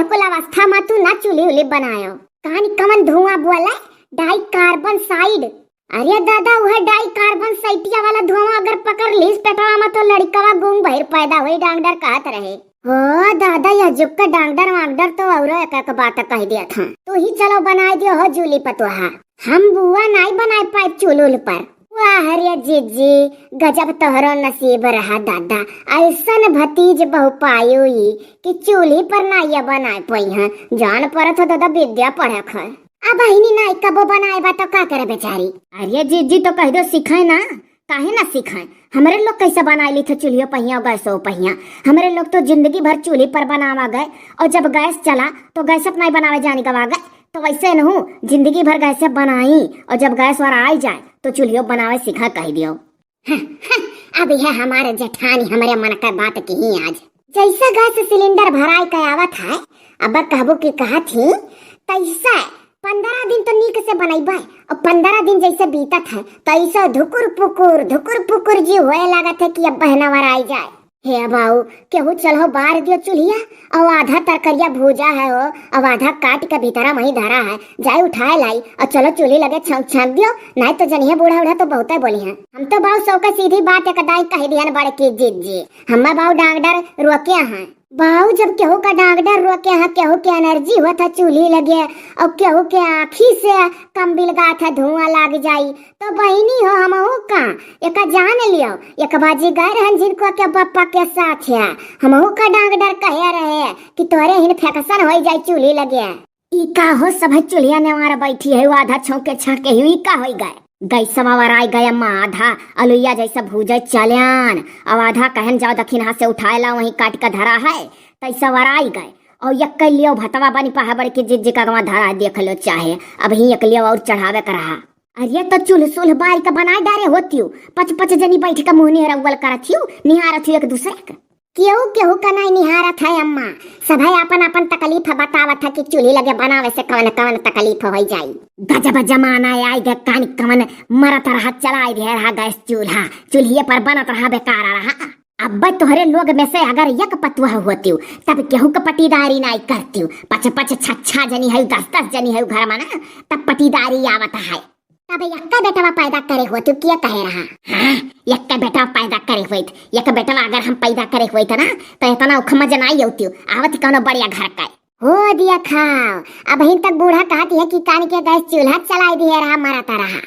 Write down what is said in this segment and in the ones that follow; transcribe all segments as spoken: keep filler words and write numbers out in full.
कुल अवस्था मा तू ना चूल्ही उल्ही बनायो। कहानी कवन धुआं बोले? डाई कार्बन साइड। अरे दादा, उहे डाई कार्बन साइटिया वाला धुआं अगर पकड़ लीस पेटवा मा तो लड़िकवा गूंग बहिर पैदा होई, डॉक्टर कहत रहे। हो दादा, यह जुग का डॉक्टर वांगडर तो औरो एक एक बात कह दिया था। तू ही चलो बनाए दियो हो जूली पतोहा। हम बुआ नाई बनाए पाए चूल्हूल पर। वाह रे जीजी, गजब तोहरो नसीब रहा दादा, ऐसन भतीज बहु पायो ई कि चूल्ही पर नाई बनाए पइहैं। जान परत हो दादा विद्या पढ़े ख। अब बहिनी नाई कबो बनाए बा तो का करे बेचारी? अरे जीजी तो कह दो सिखाए ना, काहे ना सिखाए? हमरे लोग कैसे बनाए ली थे चूल्हियो पहिया और गैसो पहिया? हमरे लोग तो जिंदगी भर चूल्ही पर बनावा गए और जब गैस चला तो गैस पर नाई बनावे जानी गवा गए। तो वैसे नहू जिंदगी भर गैसे बनाई और जब गैस वाला आई जाए तो चूल्हियो बनावे सिखा कह दियो। अब यह हमारे जेठानी हमरे मन का बात की ही आज। जैसा गैस सिलेंडर भराए के आवत है, अब कहबो कि कहत ही, तैसा पंद्रह दिन तो नीक से बनैबे और पंद्रह दिन जैसे बीतत है तैसा धुकुर पुकुर धुकुर पुकुर जी होए लागत है कि अब बहनावर आई जाए। हे बाऊ, केहू चलहो बार दियो चूल्हिया, और आधा तरकरिया भूजा है हो, अब आधा काट के भीतरा मही धरा है, जाए उठाए लाई और चलो चूल्ही लगे छौंक छांक दियो, नाई तो जनिहे बूढ़ा उढ़ा तो बहुते बोली हैं। हम तो बाऊ सौ का सीधी बात एक दाई कह दिहन बड़की जीजी, हम्मा बाऊ डॉक्टर रोके हैं। बाऊ जब केहू का डॉक्टर रोके हैं, केहू के एनर्जी होत है चूल्ही लगे और केहू के आँखी से कम बिलगात है धुआं लाग जाई, तो बहिनी हो हमहू का एका जान लियो, एक बाजी गए रहन जिनको के पप्पा के साथ है, हमहू का डॉक्टर कहे रहे कि तोरे हिन फेकसन होई जाई चूल्ही लगे। ई का हो सब है चूल्हिया नेवार बैठी है, वो आधा छौंके छाके हुई, ई का होई गए? गैसवा वराई गए अम्मा, आधा अलुइया जैसा भूजे चल्यान, अब आधा कहन जाओ दखिन हाथ से उठाए ला वहीं काट के धरा है, तैसा वराई गए। और यक्के लियो भतवा बनी पहा बड़की जीजी का गवा धरा है, देख लो चाहे, अब ही एक लियो और चढ़ावे का रहा। अरे तो चूल्ह सुल्ह बारी का बनाए डारे होतियो, पच पच जनी बैठ के मुँह निहरौल करत हियो, निहारत हियो एक दूसरे के। केहू केहू का नाई निहारत है अम्मा, सभे आपन आपन तकलीफ बतावत है कि चूल्ही लगे बनावे से कवन कवन तकलीफ होई जाई। गजब जमाना आई गए, कानी कवन मरत रहा, चलाई दे रहा गैस चूल्हा, चूल्हिए पर बनत रहा, बेकार रहा। अब तोहरे लोग में से अगर एक पतुआ होतियो तब केहू के पटीदारी नाई करतियो, पच पच छच्छा जनी है, दस दस जनी है घर में ना, तब पटीदारी आवत है। तब यक्का बेटवा पैदा करे होत, तू किया कहे रहा? हाँ, यक्का बेटवा पैदा करे होइत, यक्का बेटवा अगर हम पैदा करे होइत ना, तो इतना उखमा जनाई होती, आवत कौनो बढ़िया घर का। हो दिया खाओ, अब हिन तक बूढ़ा कहती है कि कान के गैस चूल्हा चलाई दिए रहा, मरत रहा।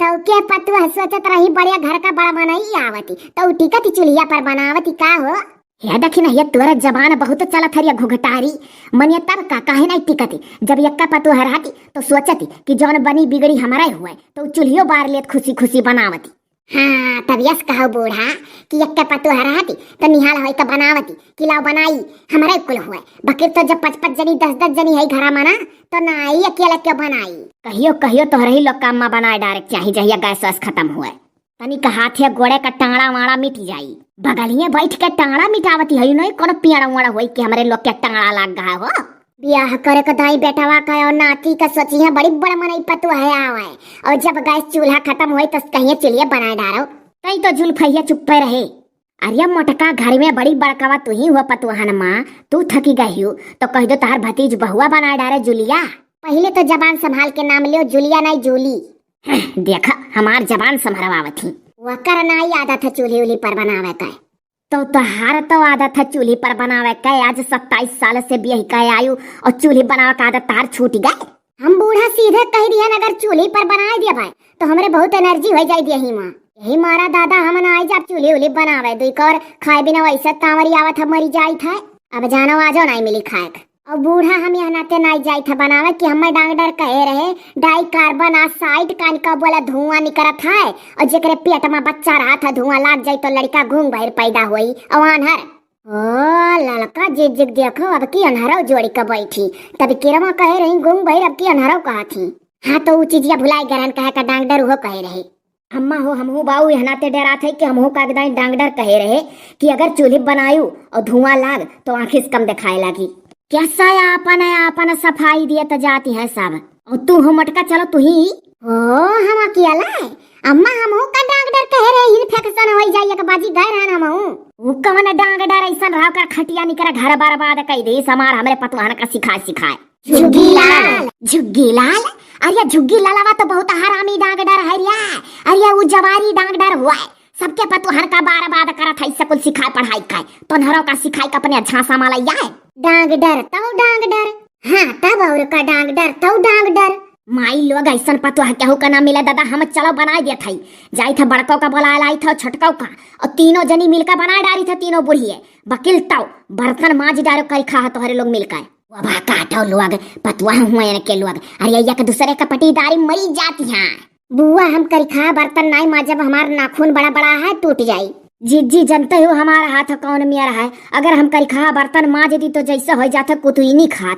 तो के पतुआ सोचत रही बढ़िया घर का बड़ा मनई आवती, तो टिकती चूल्हिया पर बनावती का हो? हे दखिन, हे तोरा जबान बहुत चलत हरिया घुघटारी। मनिया तब का, काहे नहीं टिकती? जब यक्का पतोह रहती तो सोचती कि जौन बनी बिगड़ी हमारे हुए, तो चूल्हियो बार लेत खुशी खुशी बनावती। हाँ, तब यस कहो बूढ़ा कि यक्का पतोह रहती तो निहाल होई तो बनावती कि लाओ बनाई, हमारे कुल हुए। बकिर तो जब पच पच जनी, दस दस जनी है घरा मना, तो ना आई अकेले क्यों बनाई? कहियो कहियो तोहरे ही लोग का अम्मा बनाए डायरेक्ट चाही, जहिया गैस वैस खत्म हुए। तनिक हाथे गोड़े का टांगड़ा वांगड़ा मिट जाई। बगलिए बैठ के टांगड़ा मिटावती है, नहीं कोनो पियड़ा वड़ा होई कि हमरे लोग के टांगड़ा लाग गया हो। बियाह करे के दाई बेटवा का और नाती का सोची है, बड़ी बड़ मनई पतुआ है आवे। और जब गैस चूल्हा खत्म होई तो कहिए चूल्हे बनाए डारो। तई तो जुल्फैया चुप्पे रहे। अरे मोटका, घर में बड़ी बड़कवा तू ही हो पतुहन माँ, तू थकी गई हो तो कह दो तहार भतीज बहुआ बनाए डारे जुलिया। पहले तो जबान संभाल के नाम लियो, जुलिया नहीं जूली। देखा, हमार जबान संभरवावत ही। वकर नाई आदत है चूल्ही उल्ही पर बनावे का। तो तहार तो आदत है चूल्ही पर बनावे का। आज सत्ताईस साल से बियाह का आयु और चूल्ही बनावे का आदत तहार छूट गए। हम बूढ़ा सीधे कह दिहन, अगर चूल्ही पर बनाए दिया भाई तो हमरे बहुत एनर्जी हो जाए दिया ही माँ। यही मारा दादा हम ना आई जाब चूल्ही उल्ही बनावे, दुई कौर खाए बिना वैसे तांवरी आवत है, मरी जाइत है। अब जानो आजो नहीं मिली खाए के। और बूढ़ा हम यह नाते नाई जाइत है बनावे कि हमें डॉक्टर कहे रहे, डाई कार्बन ऑक्साइड कान का बोला धुआं निकरत है, और जेकरे पेट में बच्चा रहत है धुआं लाग जाई तो लड़का गूंग बहिर पैदा होई और आन्हर। ओ ललका जिज्जिक देखो, अब की अन्हरव जोड़ी के बैठी, तब किरमा कहे रही गूंग बहिर, अब की अन्हरव कहा थी। हाँ तो ऊ चीजिया भुलाई गरन कहे का डॉक्टर उहो कहे रहे। अम्मा हो, हमहू बाऊ यह नाते डरात है कि हमहू का एकदम डॉक्टर कहे रहे कि अगर चूल्ही बनायू और धुआं लाग तो आँखी से कम दिखाए लागी। कैसा आपन आपन सफाई दिए तो जाती है सब। और तू हो मोटका, चलो तू ही ओ, हम अकेला है? अम्मा, हमहू का डांग डर कहे रहे, infection होइ जाई, एक बाजी गए रहन हमहू। उ कवन डांग डर ऐसन रहा, ओकर खटिया निकर घर बर्बाद कई दी, समार हमरे पतोहन का सिखाए सिखाए। झुग्गी लाल। झुग्गी लाल? अरे झुग्गी लालवा तो बहुत हरामी डांग डर है रिया। अरे उ जवारी डांग डर हुआ है, सबके पतोहन का बर्बाद करत है, स्कूल सिखाए पढ़ाई का, तोहरो का सिखाए का अपने झांसा मालैया है। डांग डर, तौ डांग डर। हाँ, तब और का डांग डर, तौ डांग डर। माई लोग ऐसन पतोह केहू का ना मिले दादा, हम चलो बनाए देत हई। जाई था बड़को का बोलाए लाई था, छोटको का, और तीनों जनी मिलकर बनाए डारी था, तीनों बुढ़िए। बकिल तौ बर्तन माज डारो करी खा तोहरे लोग मिलकर। अब काटो लोग, पतोह हुए इनके लोग। अरे एक दूसरे का पटीदारी मरी जाती हैं। बुआ, हम करिखा बर्तन नाई माजब, हमार नाखून बड़ा बड़ा है, टूट जाई। जिज्जी, जनते हो हमार हाथ कौन मेर है, अगर हम करिखा बर्तन माज दी तो जैसे हो जात कुतुइनी खात।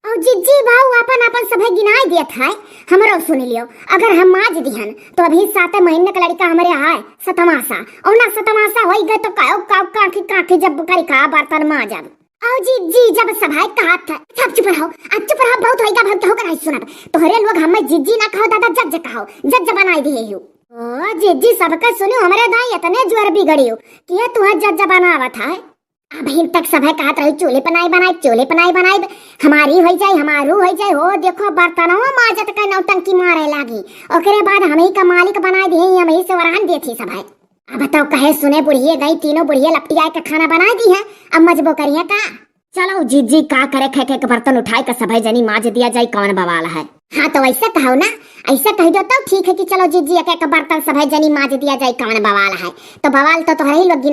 और जिज्जी भाऊ अपन अपन सभे गिनाई देत है, हमरो सुन लियो। अगर हम माज दिहन तो अभी सात महीने का लड़का हमरे है सतमासा, और ना सतमासा होई गए तो काओ काओ काखी काखी जब करिखा बर्तन माजब। औ जिज्जी, जब सभाई कहत है, अब चुप रहो, अब चुप रहो, बहुत होइगा, बहुत केहू का नहीं सुनब। तोहरे लोग हमें जिज्जी ना कहो दादा, जज्ज कहो, जज्ज बनाई दिए हो। ओ जिज्जी, सबके सुनियो, हमरे दाई इतने जोर बिगड़ियो कि ये तुहे जज्ज बनावत है। अबहिन तक सभे कहत रही, "चूल्हे पर नाई बनाई, चूल्हे पर नाई बनाई, हमारी होई जाई, हमारू होई जाई।" हो देखो, बर्तनवा माजत का नौटंकी मारे लागी, ओकरे बाद हम ही का मालिक बनाई दिए, हम ही से वरहन देती सभे। अब तो कहे सुने बुढ़िए गई, तीनों बुढ़िए लपटिया के खाना बनाई दी है, अब मजबो करिए का? चलो जिज्जी, का करे, खे खे के बर्तन उठाए के सभे जनी माज दिया जाए, कौन बवाल है? हाँ तो ऐसा कहो ना, ऐसा कह दो तो ठीक है कि चलो जिज्जी एक एक बर्तन सभे जनी माज दिया जाए, कौन बवाल है? तो बवाल तो तोहरे ही लोग गिना